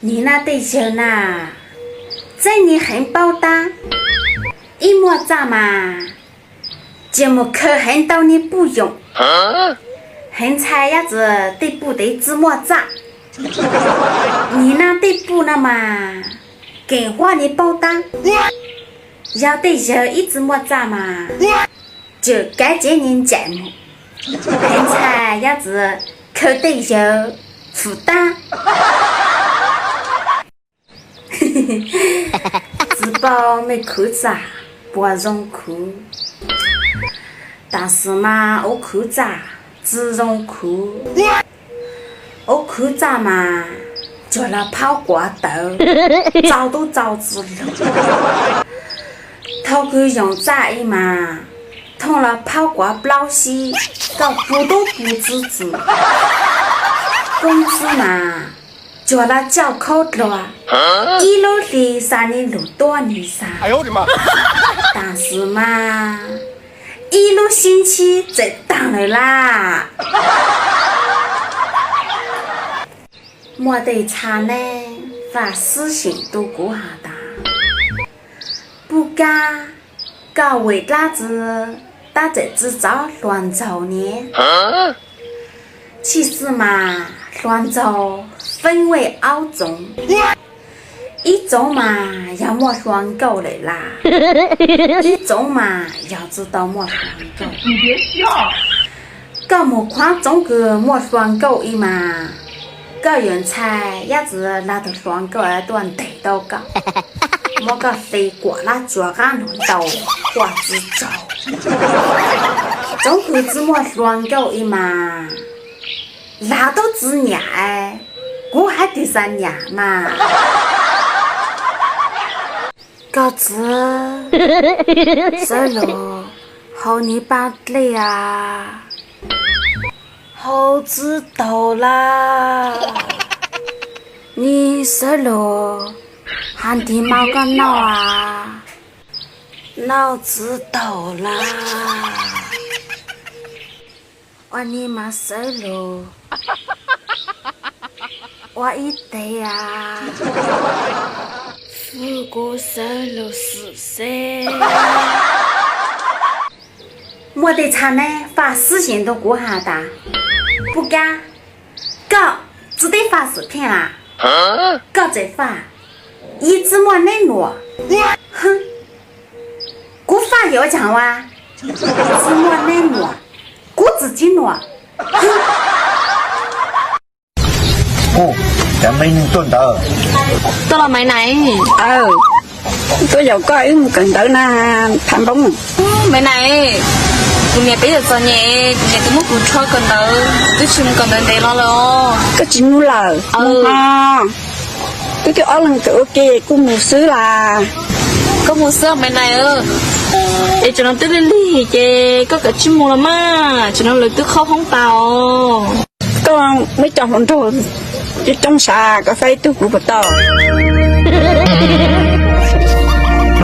Nim no tej yawg na, txeeb ni heev paub tab, ib muaj txaj mas, ces mus khaws heev ntau ni puj yoom. Heev ntxhais yab txwv tej puj tej tsi muaj txaj. Nim no tej puj no mas, keem huab ni paub tab, yog tej yawg ib tsi muaj txaj mas, tseem kav cev ni ncaim mus. Heev ntxhais yab txwv khaws tej yawg fwm tab. Tsi paub mej khwv txaj puas zoo khwv, tam sim mas ua khwv txaj tsi zoo khwv. Ua khwv txaj mas, cuag los phaub kuav tawv, txaus tub txaus tsi lug. Thaum kws yoom txaj ib mas, thooj los phaub kuav plaub sib, koj pus tub pus tsi txwm. Koob txib mas, cuag los coj khaub dluag, ib lub hli xa ni lug tuab ni xa. Tam sim mas, ib lub sib ntsib txawm taag lawm lawm. Muaj tej txha neb faj xib xeem tu kuv has tas, puj kab, koj vim dlaab tsi tab txawm tsi txav hluas nraug ne? Tshij xwb mas hluas nraug feeb wej aub txoov. Ib txoov mas yog muaj hluas nkauj lawm lawm, ib txoov mas yog tsi tau muaj hluas nkauj. Koj mus khuav txoov kws muaj hluas nkauj ib mas, koj yuav ntxhais yab txwv lug tug hluas nkauj tuaj ntes tau koj, muab koj hle kuam lab tsuas qaab nrug ntau, kuam tsi tsaug. Txoov kws tsi muaj hluas nkauj ib mas, lag tub tsi nyam, kuv hab tig xa nyam mas. Koj txiv, sawv lug haus ni paab dlej as. Haus tsi taug lawm. Ni sawv lug has ntig mau koj noj as. Noj tsi taug lawm. Ua ni mas sawv lug ua ib teg as. Fwj kuv sawv lug xwm xeb. Muaj tej txha neb faj xib xeem ntu kuv has tas, puj kab, koj tsi teb faj xwm pheej as. Koj tseem faj, yig tsi muaj neb nuam. Kuv faj yog ua caag ua, tsi muaj neb nuam, kuv tsi tsi nuam. Cov me neeg tuaj ntawd, tuaj los Maiv Nais? Tuaj yaum koj wb mus kawm ntawv na, Thav Npoob. Maiv Nais, kuv niam peb yuav txom nyem, kuv niam twb muab kuv rho kawm ntawv, kuv twb tsis mus kawm ntawv ntev los lawm. Koj tsis mus lawm? Kuv twb ob leeg kawm ua ke, kuj mus xwb las. Koj mus xwb Maiv Nais. Es tam no twb lig lig ces koj kav tsij mus los mas, tam no lawv twb qhaub hoob tas os. Koj muaj ib co hluas nraug coob coob sav, koj faib ib tug kuv puas tau?